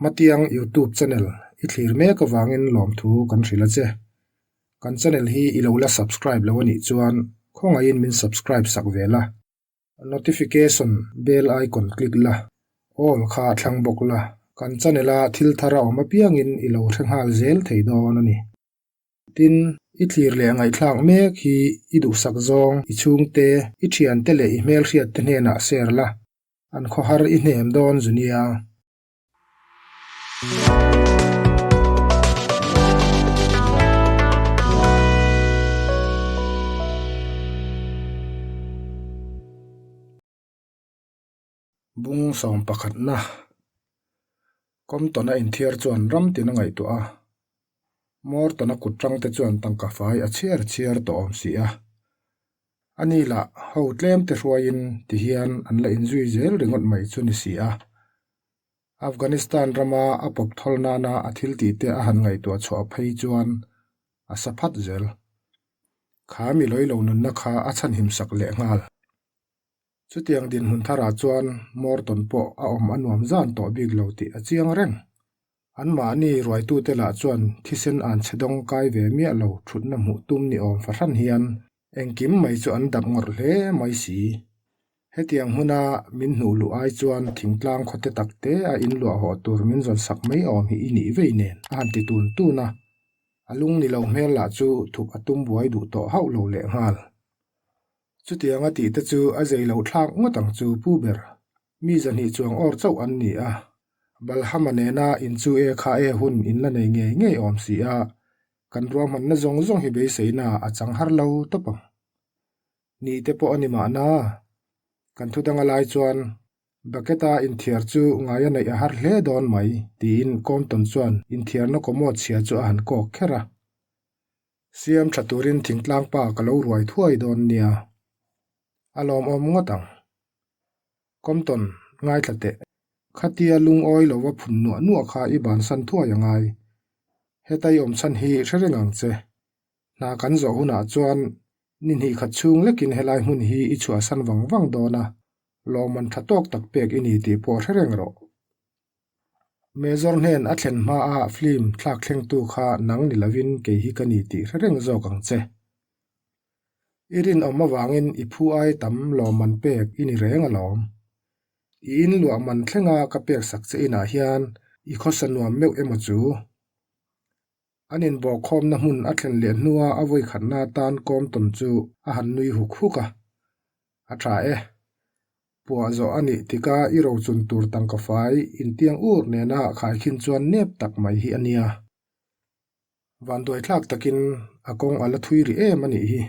Hmatiang Youtube channel i thlir mek avangin lawmthu kan hrilh a che. Kan channel hi i lo la subscribe lo a nih chuan khawngaihin min subscribe sak ve la. Notification bell icon click la, all kha thlang bawk la, kan channel a thil thar a awm apiangin i lo hre nghal zel thei dawn a ni. Tin, i thlir leh ngaihthlak mek hi i duhsak zawng, i chhungte, i thiante leh i hmelhriatte hnenah share la, an khawhar i hnem dawn zu nia. Bung sawm pakhatna Compton-a inthiar chuan ram tin a ngaihtuah a, Morton-a kut tangte chuan tangka fai a chhiar chhiar tawh awm si a. Ani lah ho tlem te hruaiin ti hian an la inzui zel ringawt mai chu ni si a. Afghanistan rama a pawp thawl nana a thil tih te a han ngaihtuah chhuah phei chuan a sa phat zel. Kha mi lawi lo nunna kha a chhanhim sak leh nghal. Chutiang dinhmun tharah chuan Morton pawh a awm a nuam zan tawh bik lo tih a chiang reng. Anmahni ruaitute lah chuan thisen an chhe dawng kai ve miah lo thutna hmuh tum ni awm fahran hian engkim mai chu an dap ngawrh hle mai si. Hetiang hmuna min hnuh luh ai chuan thingtlang khawte tak te a inluah haw tur min zawn sak mai awm hi i nih vei nen a han ti tun tun a. A lung ni lo hmel lah chu thup a tum buai duh tawh hauh lo lehnghal. Chutianga tih te chu a zei lo thlak ngawt ang chu pu ber. Mi zahnih chuang awr chauh an ni a, Balhama nena inchu e kha e hun in la nei ngei ngei awm si a, kan ruahmanna zawng zawng hi beiseina a chang har lo tawp ang. Ni te pawh a ni mahna, kan thu danga lai chuan bucket-a inthiar chu ngaia neih a har hle dawn mai tiin Compton chuan inthiarna kawmawt chhia chu a han kawk kher a. Siam tha turin thingtlang pa ka lo ruai thuai dawn nia. A lawmawm ngawt ang. Compton, ngaithla teh. Khatia lungawi lova phun nuah nuah kha i bansan thuai a ngai. Heta i awm chhan hi hre reng ang che. Hna kan zawh hunah chuan ni hnih khat chhung lekin helai hmun hi i chhuahsan vang vang dawn a, lawmman tha tawk tak pek i ni tih pawh hre reng rawh. Major hnen a thlen hmaa film thlak thlengtu kha nang ni lovin kei hi ka ni tih hre reng zawk ang che. I rinawm avangin i phu ai tam lawmman pek i ni reng alawm. I in luah man thlenga ka pek sak che inah hian i khawsa nuam meuh emaw chu? An inbawhkhawmna hmun a thlen leh hnua a vawikhatna atan Compton chu a han nui huk huk a. A tha e. Puah zawh a nih tika i rochun tur tangka fai intiang ur nena khaikhin chuan nep tak mai hi a nia. Vanduaithlak takin a kawng a la thui rih em a nih hi.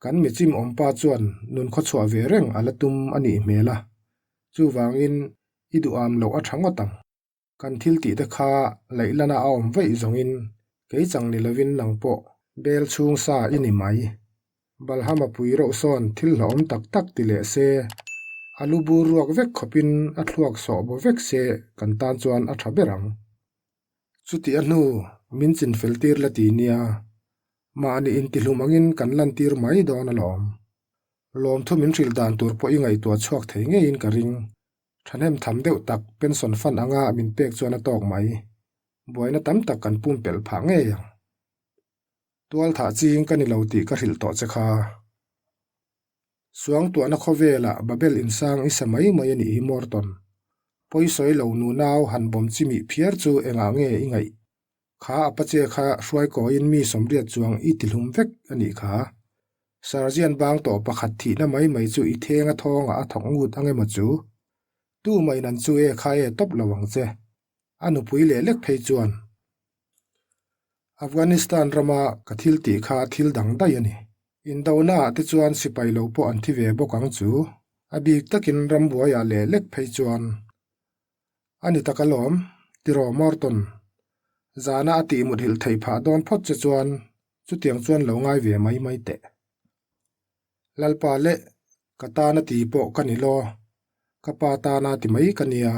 Kan michim awmpa chuan nun khawchhuah ve reng a la tum a nih hmel a, chuvangin i duham loh a tha ngawt ang. Kan thil tih te kha laih lana a awm vaih zawngin kei chang ni lovin nang pawh bel chhung sa i ni mai. Balhama pui reuh sawn thil hlauhawm tak tak ti leh se, a lu bur ruak vek khawpin a thluak sawh baw vek se kan tan chuan a tha ber ang. Chuti a hnu min chin fel tir la ti nia, mahni intihlum angin kan lantir mai dawn alawm. Lawmthu min hrilh dan tur pawh i ngaihtuah chhuak thei ngeiin ka ring. Thahnem tham deuh tak pension fund anga min pek chuan a tawk mai. Buaina tam tak kan pumpelh phah ngei ang. Tual thah ching ka ni lo tih ka hrilh tawh che kha. Suangtuahna khawvelah Babel insang i sa mai mai a nih hi Morton. Pawisawi lo nunau han bawm chimih phiar chu engah nge i ngaih? Kha a pache kha hruai kawiin mi sawmriat chuang i tihlum vek a nih kha. Sergeant bang tawh pakhat thihna mai mai chu i thenga thawngah a thawk ngut ang emaw chu? Tu mah in an chu e kha e tawp lo ang che. A nupui leh lek phei chuan Afghanistan rama ka thil tih kha thil dang daih a ni. Indonaah te chuan sipai lo pawh an thi ve bawk ang chu. A bik takin rambuaiah leh lek phei chuan A ni tak alawm, tiraw Morton. Zana a tih mut hilh theih phah dawn phawt che chuan chutiang chuan lo ngai ve mai mai teh. Lalpa leh ka tana ti pawh ka ni law, ka pa tana ti mai ka nia.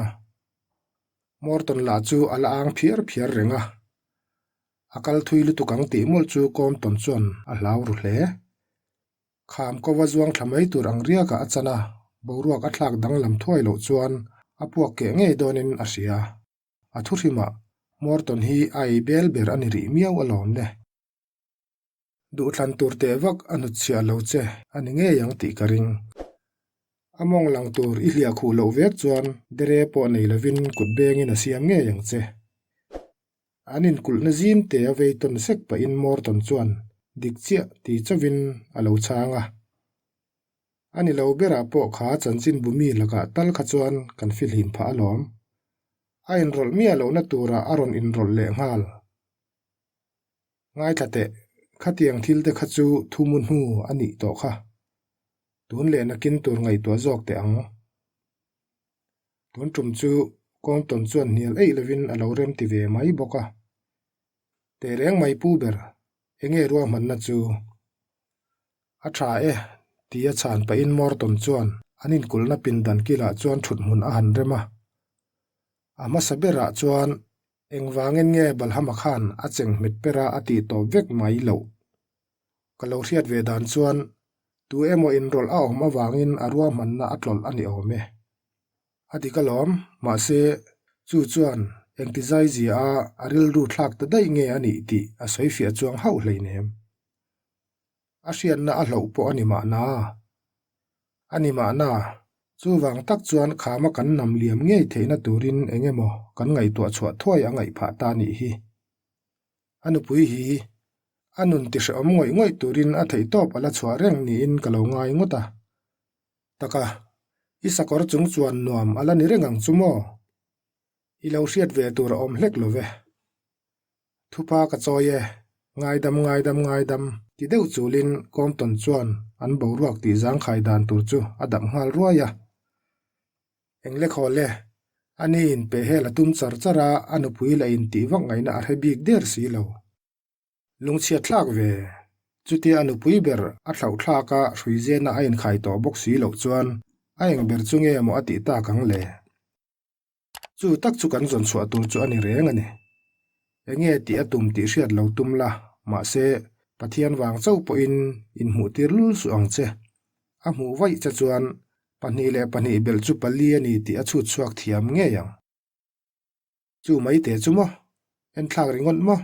Morton lah chu a la ang phiar phiar reng a. A kal thui lutuk ang tih mawlh chu Compton chuan a hlau ru hle. Kham kova zuang thla mai tur ang riakah a chan a, boruak a thlak danglam thuai loh chuan a puak keh ngei dawnin a hria. A thuhrimah Morton hi a ei bel ber a ni rih miau alawm le. Duhthlan tur teh vak a hnutchhiah lo che a ni ngei ang tih ka ring. A mawng lang tur i hliah khuh loh vek chuan dere pawh nei lovin kut bengin a siam ngei ang che. An inkulhna zim te a vei tawn sek pahin Morton chuan dik chiah ti chauhin a lo chhang a. A ni lo berah pawh kha chanchinbu mi lakah tal kha chuan kan fihlim phah alawm. A inrawlh miah lohna turah a rawn inrawlh leh nghal. Ngaithla teh, khatiang thil te kha chu thu mu hnu a nih tawh kha. Tun leh nakin tur ngaihtuah zawk teh ang. Tun tum chu Compton chuan hnial eih lovin a lo rem ti ve mai bawk a. Teh reng mai pu ber, enge ruahmanna chu? A tha e, tia chhan pahin Morton chuan an inkulhna pindan kilah chuan thut hmun a han rem a. A hmasa berah chuan Engvangin nge Balhama khan a cheng hmet per a a tih tawp vek mai loh? Ka lo hriat ve dan chuan tu emaw inrawlh a awm avangin a ruahmanna a tlawlh a ni awm e. A dik alawm, mahse chu chuan engtizai zia a a rilru thlak ta daih nge a nih tih a sawi fiah chuang hauh hleinem. A hriatna a hloh pawh a ni mahna. A ni mahna, chuvang tak chuan khama kan nam liam ngei theihna turin eng emaw kan ngaihtuah chhuah thuai a ngaih phah ta nih hi. A nupui hi a nun ti hrehawm ngawih ngawih turin a theihtawp a la chhuah reng niin ka lo ngai ngawt a. Taka, i sakawr chung chuan nuam a la ni reng ang chu maw? I lo hriat ve tur a awm hlek lo ve. Thupa ka chawi e, ngaidam ngaidam ngaidam ti deuh chulin Compton chuan an boruak tih zangkhai dan tur chu a dap nghal ruai a. Engle khawl e, ani in pehhel a tum char char a, a nupui la in tih vak ngaihna a hre bik der si lo. Lungchhiat thlak ve, chutia a nupui ber a thlauh thlak a hruizena a inkhai tawh bawk si loh chuan a eng ber chu nge maw a tih tak ang le? Chu tak chu kan zawn chhuah tur chu a ni reng a ni. Enge tih a tum tih hriat lo tum la, mahse Pathian vang chauh pawhin inhmuh tir lul suh ang che. A hmuh vaih che chuan 2 + 2 a ni tih a chhut chhuak thiam ngei ang. Chu mai teh chu maw? Enthlak ringawt maw?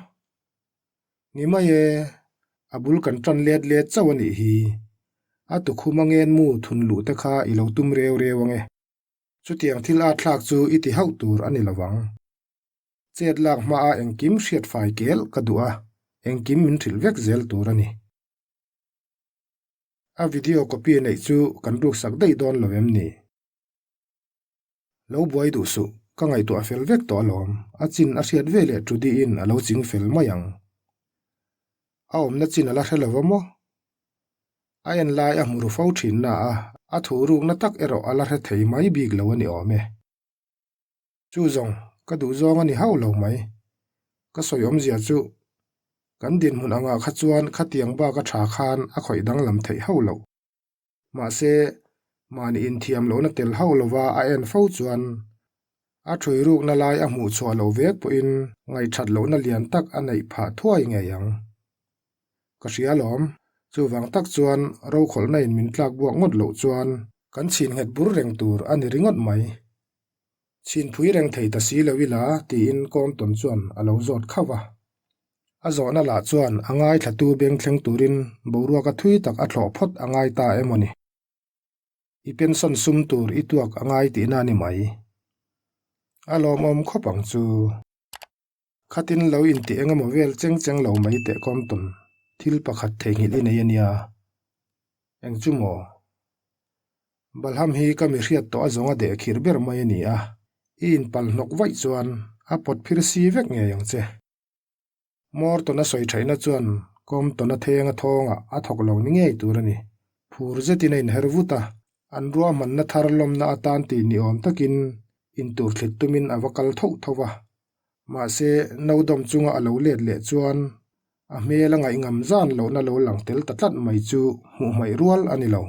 Ni mai e, a bul kan tan let let chauh a nih hi. A tukhum a ngen mu thun luh te kha i lo tum reu reu ang e. Chutiang thil a thlak chu i ti hauh tur a ni lo vang. Chet lak hmaa engkim hriat fai kel ka duh a, engkim min hrilh vek zel tur a ni. A video copy neih chu kan ruksak daih dawn lo em ni? Lo buai duh suh, ka ngaihtuah fel vek tawh alawm, a chin a hriat ve leh Trudy-in a lo ching fel mai ang. A awmna chin a la hre lo va maw? A en lai a hmu ru fo thin na a, a thuh rukna tak erawh a la hre thei mai bik lo a ni awm e. Chu zawng, ka duh zawng a ni hauh lo mai. Ka sawi awmzia chu, kan dinhmun angah kha chuan khatiang bak a tha khan a khawih danglam theih hauh loh. Mahse, mahni inthiam lohna tel hauh lova a en fo chuan a ṭhui rukna lai a hmuh chhuah loh vek pawhin ngaihṭhat lohna lian tak a neih phah thuai ngei ang. Ka hria alawm, chuvang tak chuan rokhawlhna in min tlak buak ngawt loh chuan kan chhin nghet bur reng tur a ni ringawt mai. Chhin phui reng thei ta si lo ila tiin Compton chuan a lo zawt khauh a. A zawhna lah chuan a ngaithlatu bengthleng turin boruaka thui tak a thlawh phawt a ngai ta emaw ni. I pension sum tur i tuak a ngai tihna a ni mai. A lawmawm khawp ang chu. Khatin lo intih eng emaw vel cheng cheng lo mai teh Compton, thil pakhat theihnghilh i nei a nia. Eng chu maw? Balham hi ka mi hriat tawh a zawng a deh khirh ber mai a ni a, i inpal hnawk vaih chuan a pawt phir si vek ngei ang che. Morton a sawi thaihna chuan Compton a theng a thawngah a thawk lo ni ngei tur a ni. Phur zetin a inher vut a, an ruahmanna thar lawmna atan tih ni awm takin intur thlit tumin a va kal thoh tho va. Mahse, no dawm chunga a lo let leh chuan a hmel a ngaihngam zan lohna lo lang tel ta tlat mai chu hmuh hmaih rual a ni lo.